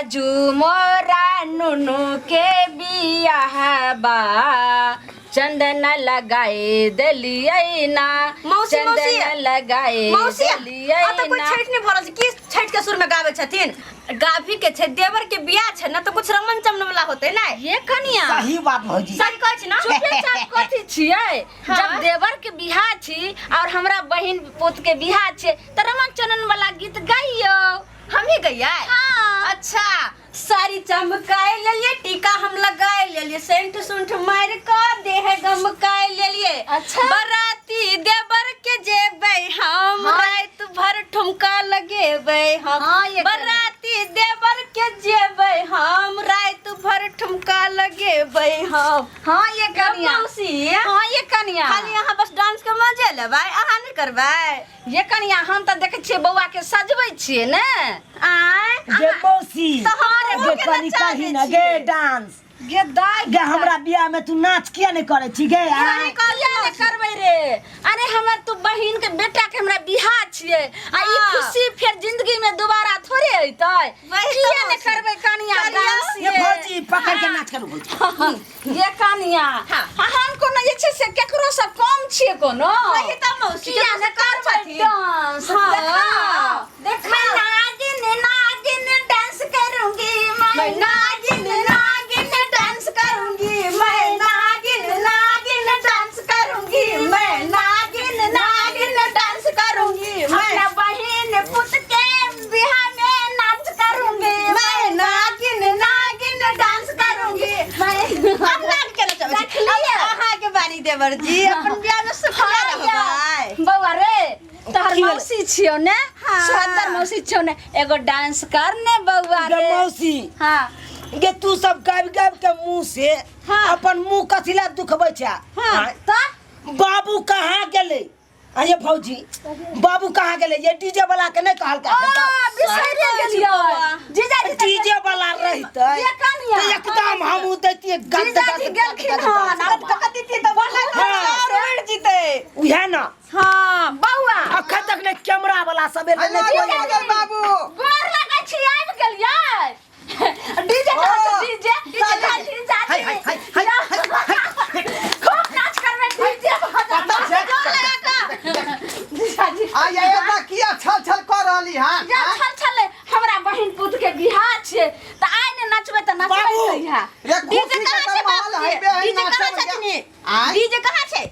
आजू मोरा नुनू के बियाह बा चंदन लगाए देलियै ना। मौसी, मौसी। चंदन लगाए मौसी देलियै अतऽ कोई ना। छठि नहि भऽ रहल छै की? छठि के सुर में गाबै छथिन। गाभी के छै, देवर के बियाह छै ना, तऽ कुछ रमन चमन वाला होतै ने। ये कनिया सही बात भौजी। सही कहै छी ना? चुपे चाप कथी छियै? हाँ। जब देवर के बियाह छी और हमरा बहिन पुत के बियाह छै तऽ रमन चनन वाला गीत गाइयो। हम ही गैया? हाँ। अच्छा, साड़ी चमकाए लेलिए, टीका हम लगाए लेलिए, सेंट सुंठ मार क देह गमकाए लेलिए। अच्छा। बराती देवर के जेबै हम, हाँ। रात भर ठुमका लगेबै हम। हाँ, ये करें। बराती देवर के जेबै हम, रात भर ठुमका लगेबै हम। हाँ ये कनिया। मौसी। हाँ ये कनिया। खाली अहाँ बस डांस के मजे लेबै, अहाँ नहि करबै? ये कनिया, हम तऽ देखै छियै बौआ के सजबै छियै ने। आँय? गे मौसी, तऽ हँ रे, गे बौआ के कनी नचा कही दै ना छियै। गे डांस। गे दाइ, गे हमरा बियाह में तू नाच किया नहीं करे छी गे? आँय? सही किया नहि करबै रे? अरे हमर तू बहिन के बेटा के हमरा बियाह छियै आ ई हाँ। खुशी फेर जिंदगी में दोबारा थोड़े अयतै। वही तऽ किया नहि मौसी। करबै कनिया करियौ। डांस? ये ये भौजी पकड़ के नाच करू भौजी। ये कनिया, हाँ। हम कोनो जे छै से केकरो से कम छियै कोनो? वही तऽ मौसी, किया केकरो नहि से कम करबै छथिन? डांस? हाँ। देखा देखा। मैं नागिन नागिन डांस करूंगी, मैं नागिन नागिन डांस करूंगी, मैं नागिन नागिन डांस करूंगी, मैं नागिन नागिन डांस करूंगी, मैं अपना बहिन पुत के बिहार में नाच करूंगी, मैं नागिन नागिन डांस करूंगी, मैं हम नाच के नचबै छी। देखलियै? अब अहाँके बारी देवर जी, अपन बियाह में सुखले रहबै। बौआ रे, तोहर की भेलै? मौसी छियौ ने? हाँ। सोहतर मौसी छियौ ने? एगो डांस कर ने बौआ गे रे। मौसी। हाँ। गे तू सब गाबि गाबि के मुंह से हाँ। अपन मुंह कथी ला दुखबै छै? हाँ। आँय? तऽ बाबू कहाँ गेलै? आ ये भौजी, बाबू कहाँ गेलै? ये डीजे वाला के नहीं कहलकै ओ, एखन तक? बिसरि गेलियै जीजाजी। तऽ डीजे वाला रहितै ये कनिया। तऽ एकदम हमहूँ दैतियै गद जीजाजी गद गेलखिन गद हन। गद। कत कत दितियै तऽ बोला हाँ। और बढ़ि जितै। उएह ने। हाँ। बौआ। अखन तक ने कैमरा वाला सब एलै ने। हेलो, कोइ एलै। दामोदर बाबू। गोर लगै छी, आबि गेलियै। डीजे ओ, कहाँ छै? डीजे साला। जीजाजी। हाय, हाय, हाय, हाय, हाय, खूब नाच करबै, डीजे बजा। पता छै? जोर लगा कऽ। जीजाजी। आ ये एतना किया छल छल कर रहली हन? जा आँय? छल छलै, हमरा बहिन पुत के बियाह छियै तऽ आइ ने नचबै तऽ नचबै बाबू। कहिया? रे डीजे खुशी के कहाँ तऽ छै माहौल बाबूजी? है बे है डीजे कहाँ नाचब छथिन? आँय? डीजे कहाँ छै?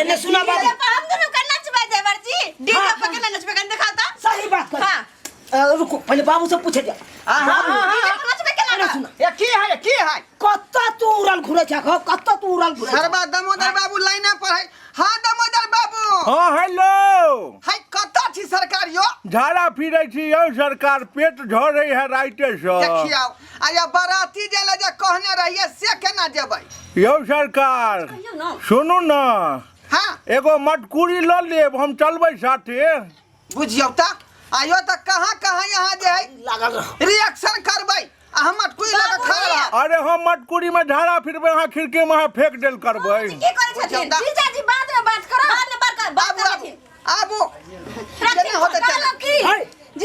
एने सुना बाबू। डीजे पर हम दुनू के नचबै देवर जी। डीजे हाँ, पर केना नचबै कनि देखाउ तऽ। सही बात कर। हाँ। रुको, पहले बाबू से पूछे दे। हाँ, बाबू, हाँ, हाँ। डीजे पर नचबै केना? एने सुना। ये की है? की है? कत्ता तू उड़ल घुरै छै? कत्ता तू उड़ल घुरै छै? सरबा दामोदर बाबू लाइने पर है। हाँ दामोदर बाबू। हाँ हेलो। है कतऽ छी सरकार यो? झाड़ा फिरै छी यौ सरकार, पेट झरै है राइते से। देखियौ आ ये बराती जे ले जे कहने रहिए से केना जेबै? यौ सरकार, कहियौ ने। सुनू ने। हाँ। एगो मटकुरी लऽ लेब, हम चलबै साथे। बुझियौ तऽ आयो तऽ कहाँ कहाँ यहाँ जे है लागल रह। रिएक्शन करबै आ हम मटकुरी लऽ कऽ खड़ा रहब। अरे हम मटकुरी में झाड़ा फिरबै, अहाँ खिड़की में अहाँ फेंक देल करबै। बाबूजी की करै छथिन? बुझियौ तऽ। जीजाजी बाद में बात करब। बाद में बात कर, बात आबू करै आबू छथिन। आबू केना होतै कहलहुँ चल। की? है,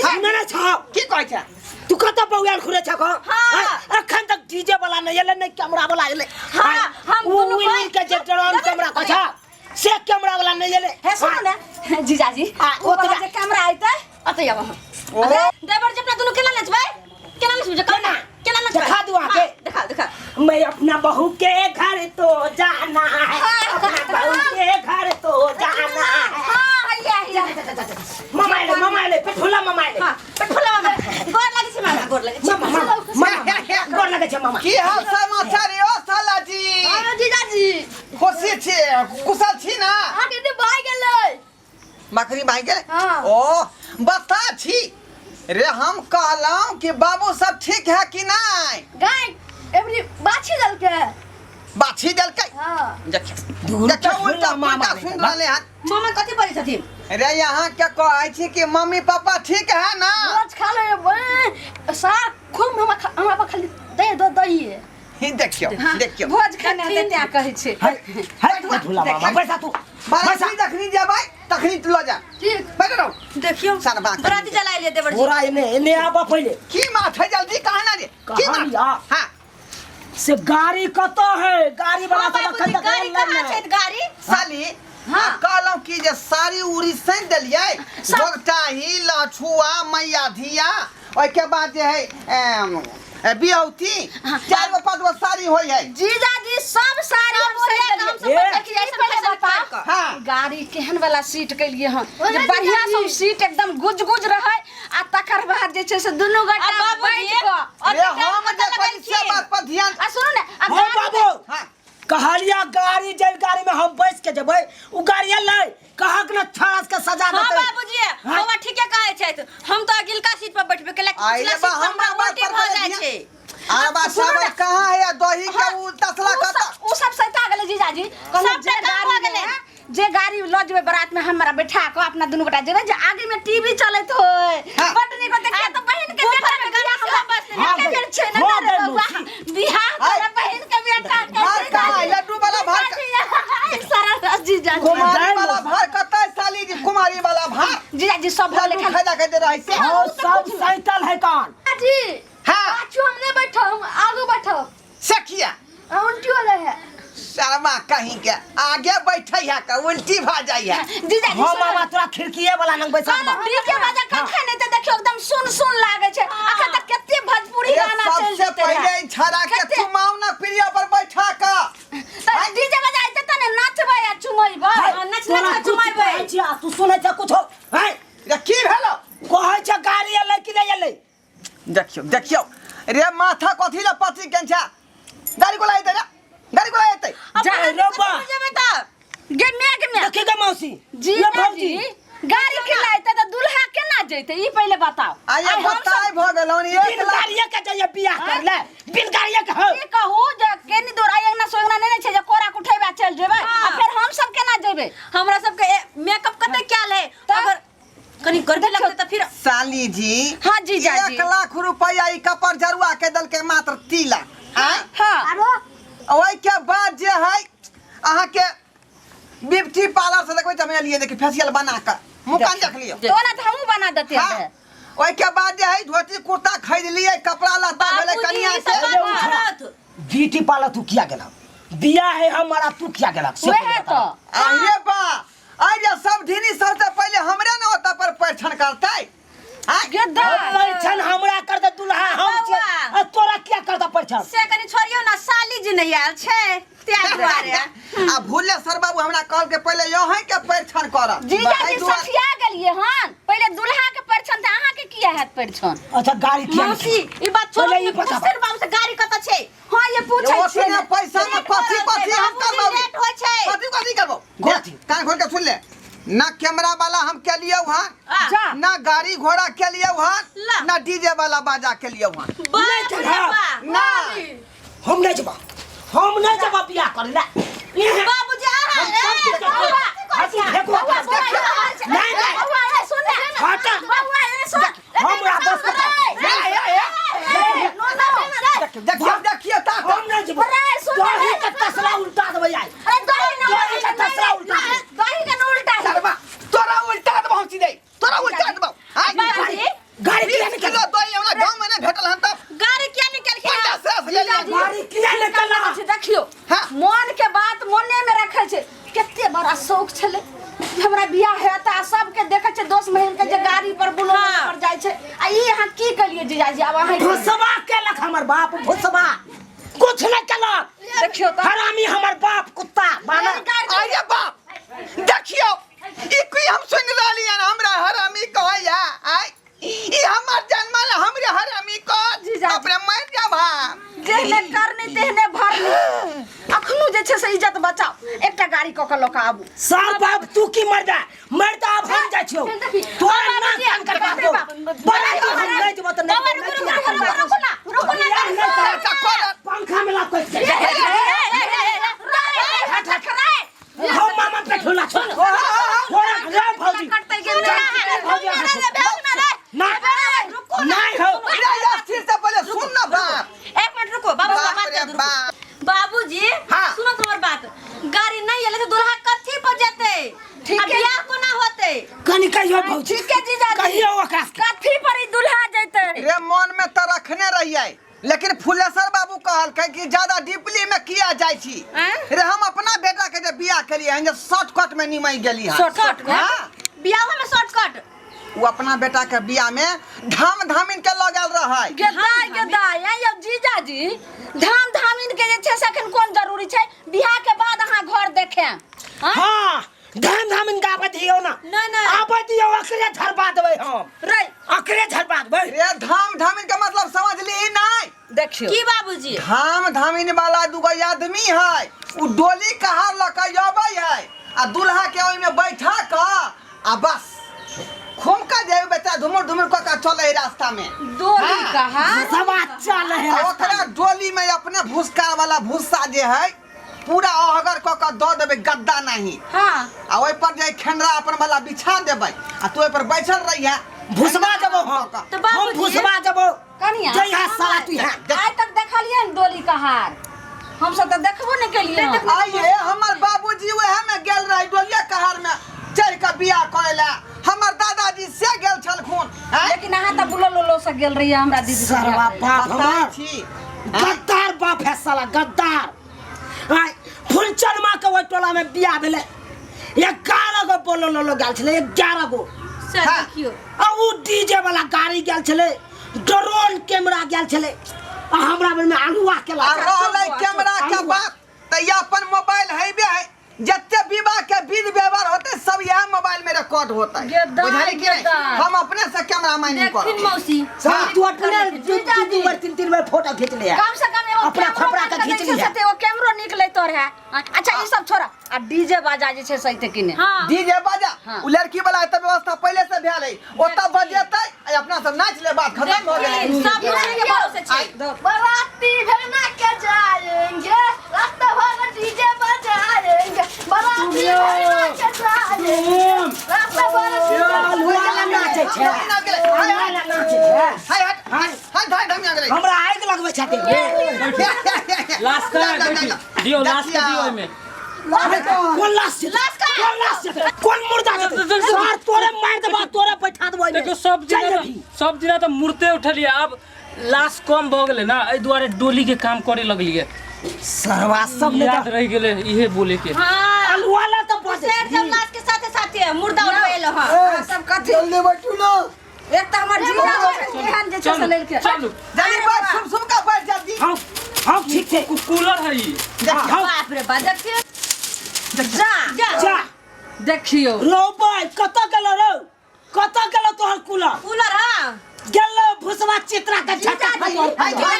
हाँ। सुनै नहि छह? की कहै छै? तू कतऽ बौआल घुरै छह? हाँ। अखन तक डीजे वाला नहि एलै, नहि कैमरा वाला एलै। हाँ, हम उ दुनू उड़ि भाई- के जे ड्रोन कैमरा कहै छह से कैमरा वाला नहि एलै। हे सुनू ने जीजाजी, आ, ओ ओतबा- वाला जे कैमरा अयतै अतै आब अहाँ। ओ। देवर जी, अपना दुनू केना नचबै? केना नचबै? जे केना? केना नचबै? देखा दू अहाँके। हाँ, देखा देखा। मैं अपना बहू के घर तो जाना है, अपना बहू के घर तो जाना है। हाँ, हैया हैया। मामा एलै, मामा एलै, पेटफुला मामा एलै। हाँ, पेटफुला मामा, गोर लागै छै मामा, गोर लागै छै। मामा, मामा, मामा, गोर लगै छै मामा। की हाल समाचार यो साला जी? हाँ जीजाजी। खुशी छी, कुशल छी ना? अहाँके तऽ भाग गेलै। बकरी भाग गेलै? हाँ। ओ बता छी रे, हम कहलहुँ कि बाबू सब ठीक है कि नहीं? गाय एबरी बाछी देलकै। बाछी देलकै? हाँ। देखियौ दूर देखियौ, तक उल्टा मामा पुल्टा नहि सुनि रहलै हन। मामा कथी बजै छथिन? रे यहाँ के कहै छी कि मम्मी पापा ठीक है ना? रोज खा ले बे, साग खूब हमरा पर खाली दे दो दही है। ही देखियौ देखियौ। भोज खाने हेतै तें कहै छै। है है पेटफुला मामा, बैसा तू बैसा। बराती जखनी जेबै तखनी लऽ जा। ठीक। बैठ रहू। देखियौ सरबा। बराती जलाय लिए देवर जी। थोड़ा एने एने आबऽ पहिले। की माथ है जल्दी कहना रे। कहलिया हाँ से गाड़ी कतऽ है गाड़ी वाला हाँ, सब अखन बाबूजी तक गाड़ी एलै कहाँ नहि। छै गाड़ी साली हाँ कहलहुँ कि जे साड़ी उड़ी सैन देलियै गोगटाही लछुआ मैया धिया ओहिके बाद जे है बियौती चारि गो पाँच गो साड़ी होइ है जीजाजी सब साड़ी हम ओरिया सैन के हम देलियै। सब ए। देखिए ई पहिले बताउ हाँ गाड़ी केहन वाला सीट केलिए हन जे बढ़िया से सीट एकदम गुज गुज रहे आ तकर बाद जे छै से दुनू गोटा बाबूजी बैठ कऽ रे हम जे कहली से बात पर ध्यान आ सुनू ने आ हाँ गाड़ी बाबू हाँ कहलिया गाड़ी जे गाड़ी में हम बैस के जेबै उ गाड़ी एलै कहक न छास के सजा हाँ देतै बाबूजी हाँ। बौआ ठीके कहै छथि हम तऽ अगिलका सीट पर बैठबे केला कि आइले पिछला बा सीट पर हमरा हमरा बात उल्टी पर भऽ जाइ ध्यान- छै आबा साबर कहाँ है दही के उ तसला उ कत सब उ सब सैता गेलै जीजाजी कहलहुँ सब जे टका गाड़ी भऽ गेलै। में- जे गाड़ी लऽ जेबै बारात में हमरा बैठा कऽ अपना दुनू गोटा जेबै जे आगे में टीवी चलैत होय हाँ। बड नीक होतै किया तऽ बहिन के बेटा के बियाह हमरा बस हाँ के गई। बेर छै ने हाँ रे गई बौआ मौसी। बियाह तोरा बहिन के बेटा के भार कहाँ है? लड्डू वाला भार सारा जीजाजी कुमारी दाइ वाला मौसी। भार कतऽ है साली जी कुमारी वाला भार जीजाजी सब भऽ लड्डू गेलै खैदा खैदे रहै से हाँ सब सैतल है कान जी हाँ पाछू हम नहीं बैठो हम आगू बैठो सखिया उल्टी हो रहे है शर्मा कहीं के आगे बैठे है के उल्टी भऽ जाइ है जीजाजी हाँ सुनू मामा तोरा खिड़कीए वाला नंग बैसा कहलहुँ डीजे बाजा कखन एतै देखियौ एकदम सुन सुन लागै छै अखन तक कते भोजपुरी ये गाना चलि सबसे जेतै रहए। पहिले ई छड़ा के कते? चुमाओ प्रिया पर बैठा के तऽ डीजे बजा एतै तऽ ने नाचबै आ चुमैबै हाँ, नच नच तोरा के कुछ चुमेबै। कहै छियै तू सुनै छ कुछो हैं रे की भेलो कहै छ गाड़ी एलै कि नहि एलै देखियौ देखियौ रे माथा कथी ला पथरी केन छै गाड़ी कोला एतै रे गाड़ी कोला एतै जा रे बा जेबै तऽ गे मेघ में देखी गे मौसी जी ये भौजी गाड़ी खिलाइते तऽ दुल्हा केना जैते ई पहिले बताओ आ ये आइ हम सब बताय भऽ गेलौ एक बिन लाख गाड़िए के जाइए बियाह कर ले बिन गाड़िए के हो की कहू जे केनी दूर आई अंगना सोंगना नहि ने छै जे कोरा के उठेबे आ चलि जेबै आ फेर हम सब केना जेबै हमरा सबके मेकअप कते कयल है अगर कनी गर्मी लगतै तऽ फिर साली जी हाँ जीजाजी। 1 लाख रुपया ई कपर जरुआ के देलकै मात्र 3 लाख आँय हाँ आरो ओहिके बाद जे है अहाँके ब्यूटी पार्लर से देखबै तऽ हम एलियै देखियौ फेसियल बना कऽ मुँह कान देख लियौ तो ना तऽ हमहूँ बना देते हाँ ओहिके बाद जे है धोती कुर्ता खरीद लियै कपड़ा लत्ता भेलै बाबूजी कनिया ई के सब बात करत ब्यूटी पार्लर तू किया गेलह बियाह है हमारा तू किया गेलह से वएह पहिले तो बता। अरे बा अरे सब ढीनी सबसे पहिले हमरे ने ओतऽ पर परिछन करतै आँय? गद्दा अब परिछन हमरा कर दे दुल्हा हम छियै। बौआ। आ तोरा किया कर दे परिछन से कनी छोड़ियौ ना साली जी नहि आयल छै ताहि दुआरे आ भूले सर बाबू हमरा कहलकै पहिले यहीं के परिछन करब जीजाजी एहि दुआरे- सठिया गेलियै हन पहिले दुल्हा के परिछन तऽ अहाँके किया हैत परिछन अच्छा गाड़ी किया मौसी ई बात छोड़ू पहिले ई बता। पुछथिन बाबू से गाड़ी कतऽ छै हाँ ये पूछै यो छियै ओतने ने। पैसा में कथी कथी हम बाबूजी करबौ लेट होइ छै कथी कथी करबौ कथी? कान खोल के सुन ले ना कैमरा वाला हम के लिए वहाँ आ, जा ना गाड़ी घोड़ा के लिए वहाँ ला। ना डीजे वाला बाजा के लिए वहाँ बाप नहि रे चढ़ा। बाप। ना हम नहीं जबा हम नहीं जबा बियाह करे ला बाबूजी अहाँ हम सब चीज करबै। हँसी फेंको बौआ, अपना। बौआ, नहीं, नहीं। बौआ, ए, सुन ने। हटा। बौआ, ए, सुन। हमरा बस के ए, ए, ए, ए, ए, नो, नो। देखियौ देखियौ देखियौ ता हम नहीं जबा अरे, सुन ने। दही के तसला उल्टा देबै आइ अरे, दही ना दही के तसला उल्टा देबै। दही के न उल्टा है। सरबा तोरा उल्टा देबौ हम सीधे तोरा उल्टा देबौ आइ बाबूजी गाड़ी किया 20 निकल किलो दही हमरा गाँव में नहीं भेटल हन तब गाड़ी किया निकलखिन पंडा शेष ले लिअ गाड़ी किया निकलना देखियौ हाँ। मन के बात मने में रखे छै कते बड़ा शौक छलै जे हमरा बियाह हेत आ सबके देखै छै दोस्त महीन के जे गाड़ी पर बुलोरो हाँ। पर जाइ छै आ ई अहाँ की केलियै जीजाजी आब अहाँ भुसबा केलक हमर बाप भुसबा कुछ नहीं केलक देखियौ तऽ हरामी हमर बाप कुत्ता बानर अरे बाप देखियौ ई की हम सुनि रहलियन हमरा हरामी कहैया आइ ई हमर जन्मल हमरे हरामी कह जीजाजी। अपने मरि जाब हम जेहने करनी तेहने भरनी अखनो जे छै से इज्जत बचाओ एकटा गाड़ी कऽ के लऽ कऽ आबू सार बाप तू की मर जा मर तो अब हम जाइ छियौ तोरा ना कान करबा दो बड़ा तू हम नहीं जबो त नहीं बाबा, रुकू, रुकू, रुकू, रुकू ना, रुकू ना, यार, नहीं चाचा कर। करत पंखा में लग कइस हम मामा पे ठोला छोड़ छोड़ रे भौजी कटतै के ना भौजी ना रे भेल ना रे ना रुकू ना नहीं हो अरे यार फिर से पहले सुन ना बाप एक मिनट रुको बाबू बाप बात रे कर रुको बाप। बाबूजी हाँ। सुनो तुम्हार बात गाड़ी नहीं एले तो दुल्हा कथी पर जेतै ठीक आ है। बियाह कोना होतै कनी कहियो भौजी ठीक है जीजाजी कहियो ओकरा कथी पर ई दुल्हा जैतै रे मन में तो रखने रही लेकिन फुलेसर बाबू कहलकै कि ज्यादा डीपली में किया जाइ छी। आँय? रे हम अपना बेटा के जे बियाह केलियै हन जे शॉर्टकट में निमहि गेली हन। शॉर्टकट में? हाँ। बियाह में शॉर्टकट? ओ अपना बेटा के बियाह में धाम धामिन के लगल रहै। गेदाय गेदाय आँय यौ जीजाजी, धाम धामिन के जे छै से अखन कोन जरूरी छै? बियाह के बाद अहाँ घर देखेम। आँय? हाँ, धाम धामिन के आबै दियौ ना। नहि, नहि। आबै दियौ, अकरे झरबा देबै हम। रे। अकरे झरबा देबै। रे धाम धामिन के मतलब समझली नहि? देखियौ। की बाबूजी? धाम धामिन वाला दूगो आदमी है, उ डोली कहार लऽ के अबै है आ दूल्हा के ओहिमे बैठा कऽ आ बस घूम के जे बेटा धुमुर धुमुर कऽ के चले है रास्ता में। डोली हाँ। कहार? सब चल है आ रास्ता ओकरा में। डोली में अपने भूसका वाला भूसा जे है पूरा अहगर कऽ के दऽ देबै, गद्दा नहीं। हाँ। आ ओहि पर जे खेंडरा अपन वाला बिछा देबै आ तू ओहि पर बैठल रहिहे। भूसवा देबो हम। तऽ बाबूजी- हम भूसवा देबो। कनिया, जइहा साला तू यहाँ। आइ तक देखलियै ने डोली कहार? हमसब तऽ देखबो नहि केलियै हन। आइए हमर बाबूजी वएह में गेल रहे डोलिया कहार में चढ़ के बियाह करे ला। हमर दादाजी से गेल छलखुन। आँय? लेकिन अहाँ तऽ बुलल उलो से गेल रहियै हमरा दीदी से सरवा बियाह बाप बताइ हमर। छी। गद्दार बाप है साला गद्दार। आय फुलचनमा के ओहि टोला में बियाह भेलै, 11 गो बोलो लोलो गेल छलै, 11 गो। से हाँ। देखियौ। आ उ डीजे वाला गाड़ी गेल छलै, ड्रोन कैमरा गेल छलै, आ हमरा बेर में आलुआ के आ रहलै कैमरा के बात तऽ ई अपन मोबाइल हैबे है, जते विवाह के विध व्यवहार होते सब यह मोबाइल में रिकॉर्ड होता है। गेदा, बुझाली कि नहीं? गेदा। हम अपने से कैमरा मैन देखथिन करब। मौसी। हाँ। तू अपने दू दू बार तीन तीन बार फोटो खींच ले। कम से कम एगो अपना कैमरो खोपड़ा के निकलै खींच छै लिहे। से तऽ एगो कैमरो निकलै तोर है। अच्छा ई सब छोड़ा, आ डीजे बाजा जे छै सहित कि नहि? हाँ। डीजे बाजा। हाँ। उ लड़की वाला एते व्यवस्था पहले से भेल है, ओतऽ बजेतै आ अपना सब नाच ले, बात खत्म हो गेलै। सब दूसरे के भरोसे छै। बाराती भरना के जाएंगे, रास्ता भर डीजे बजाएंगे। बाराती भरना के जाएंगे, रास्ता भर आलुआ नाचै छै, आलुआ नाचै छै। हाय हट हाय हाय धाय धाय गेलै। हमरा आगि लगबै छथिन। लाश कहाँ है बेटी? दियौ लाश के दियौ ओहिमे। कोन लाश छै? कोन लाश छै? कोन मुर्दा छै? सर तोरे मारि देबा, तोरे बैठा देबो एहिमे। देखियौ सब चलि दिना जेबही। सब दिना तऽ मूर्ते उठलियै, आब लाश कम भऽ गेलै ना, एहि दुआरे डोली के काम करे लगलियै। सरवा सब ने याद तऽ रहि गेलै इहे बोले के। हाँ। आलुआ ला तऽ बजै शेर छी। सब लाश के साथे साथे मुर्दा उठबेलो हँ। सब कथी? जल्दी बैठू ना। एक तऽ हमर जीजा केहन जे छै से चलू लेलकै। चलू। जल्दी बैठ, सुन सुन के बैठ जल्दी। हाँ हाँ ठीक छै। कूलर है ई। हाँ बाप रे बा देखियौ। जा जा। जा। देखियौ। रौ भाई कतऽ गेलो रौ? कतऽ गेलो तोहर कूलर? कूलर हाँ। गेलो भुसवा चित्रा के झटका हाय धाय धाय।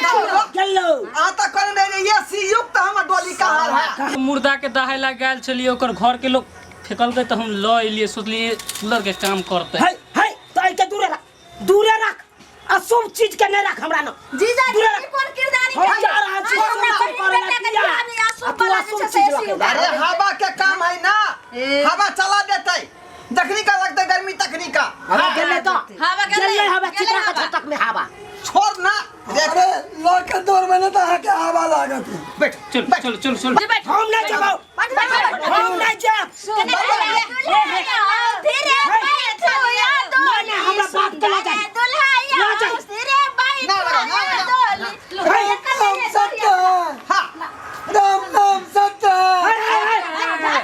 गेलो। आ तऽ कहने रहे ये सी युक्त हमर डोली कहार है। मुर्दा के दहाय ला गेल छलियै, ओकर घर के लोग फेकलकै तऽ हम लऽ एलियै, सोचलियै कूलर के काम करतै। है है तो एके दूरे रख, दूरे रख, अशुभ चीज के नहीं रख हमरा न। जीजा जी दूरे रख। ई कोन किरदानी हम के जा रहल छी, हमरा अशुभ बहिन करे बेटा के ला बियाह में अशुभ आ तू वाला जे अशुभ छै से चीज ऐसी रख। अरे हवा के काम है ना, ए। हवा चला देतै, जखनी का लगतै गर्मी तखनी का। हवा गेलै तो हवा गेलै, गेलै हवा गेलै चित्रा के हवा। झटक में हवा। छोड़ ना देख। अरे लऽ के दौड़बै ने तऽ अहाँके हवा लागत। बैठ चलू चलू चलू चलू। हम नहीं जाबो, हम नहीं जाब। नहीं नहीं हमरा बाप के ला जाई। ला जाई। ना लगा, ना लगा। राम नाम सत्य है। हाँ। राम नाम सत्य है। हाय हाय हाय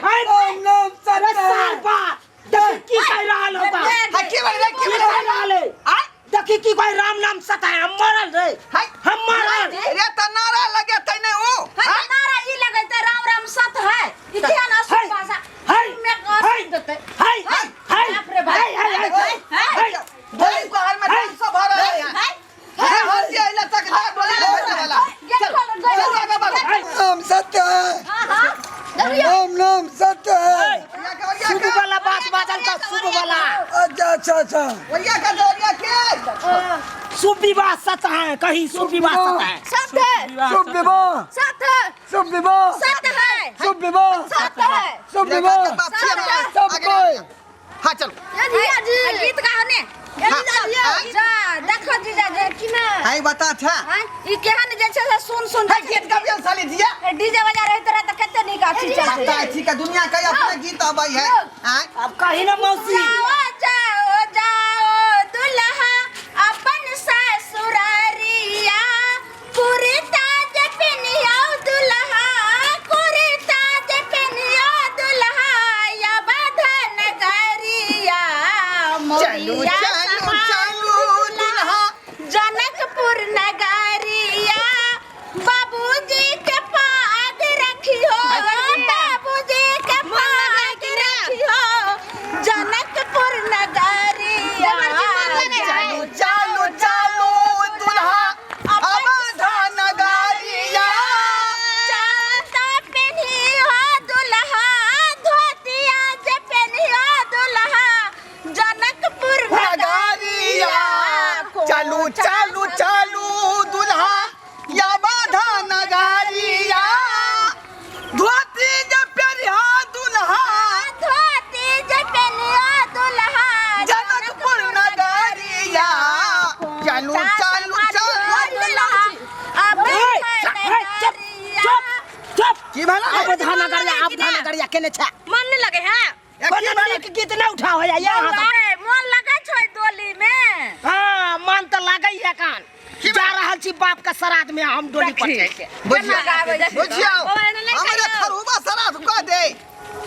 हाय। राम नाम अरे सत्य है। सार बा देखी की कह रहल होगा। हाय की बोल रे, की की बोल कह रे? रहल है? आय। देखी की कह राम नाम सत्य है, हम मरल रे। हाय। हम मरल। रे त नारा लगेतै नै उ। हाँ, नारा ई लगैतै राम राम सत्य है। ई केहन अशुभ हाय। भाषा? हाय। मे हाय। अशुभ देतै। हाय हाय बाप रे बाप। हाय हाय हाय हाय। डोली कहार में हाय। 300 भरल है। हाय। हाय हंसी अइला तक ना डोली ले वाला। गेट चल खोल, गेट चल खोल। आगे बढ़ो। हाय। नाम सत्य है। हाँ, हाँ। राम नाम सत्य है। ओरिया के, ओरिया शुभ के। वाला बात बाजल का शुभ वाला। अच्छा अच्छा अच्छा। ओरिया के, ओरिया के। शुभ विवाह सत्य है, कहीं शुभ विवाह सत्य है। सत्य है। शुभ विवाह। सत्य है। शुभ विवाह। सत्य है। शुभ विवाह। सत्य है। शुभ लड़का विवाह। के बाप छियै हमरा। सब आगे कोई। आगे। हाँ चलो। ये जीजा जी। आ गीत गाओ ने। हाँ, जीजा हाँ। जा देखो जीजा जी कि ना? हाय बता था। हाँ, ई केहन जे छै से सुन सुन हाय गीत गबियन साली जिया। डीजे बजा रहैत रहे तऽ कते नीक अथी चलतै। बता ठीक है, दुनिया के अपने गीत अबै है। आय। अब कहीं ना मौसी। जाओ जाओ जाओ दुल्हा अपन ससुरारिया, की भेला रे? अब धान गरिया अब धान गरिया केने छै मन नहीं लगे है ए, की कोनो भेला? नीक गीत नहि उठा होया ये अहाँ सब। ए, मोन लगे छो डोली में हाँ मन तऽ लागै है कान जा रहल छी बाप के श्राद्ध में हम डोली पर चढ़ि के बुझिया गाबै देखी। बुझिया ओ, एना नहि हमरे कहियौ। खरूबा श्राद्ध कऽ दे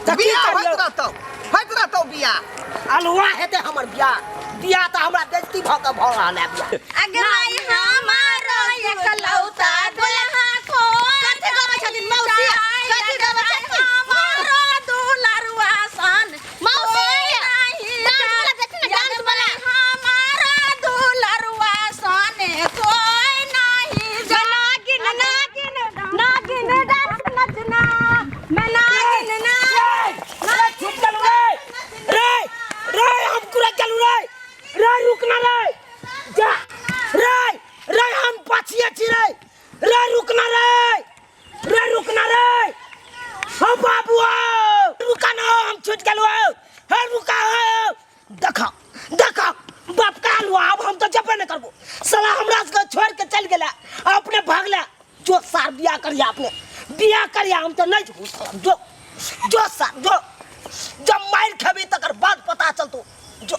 तऽ की बियाह करियौ? होइत रहतौ होइत रहतौ बियाह अलुआ हेतै हमर बियाह बियाह तऽ हमरा बेइज्जती भऽ के भऽ रहल है बियाह अगे माई हमारो एकलौता दुल्हा को कथी गाबै छथिन मौसी? कथी गाबै छथिन? हमारो दुलरुआ सन मौसी, कोई डांस नहीं वाला देखी ना, डांस वाला। हमारो दुलरुआ सन कोई नहीं मैं नागिन नागिन नागिन डांस नचना मैं नागिन नागिन रे छूट गेलू रे रे रे हम कुरा गेलू रे रे रुक ना रे जा रे रे हम पछिए छी रे रे रुक ना रे रे रुक ना रे हो बाबू हो रुका ना हम छूट गेलू हो हे रुका हो देखा देखा बाप का आलू अब हम तो जबे नहीं करबो साला हमरा के छोड़ के चल गेला अपने भागला जो सार बियाह करिया अपने बियाह करिया हम तो नहीं झूठ साला जो जो सार जो जब मार खेबी तकर बाद पता चलतो जो।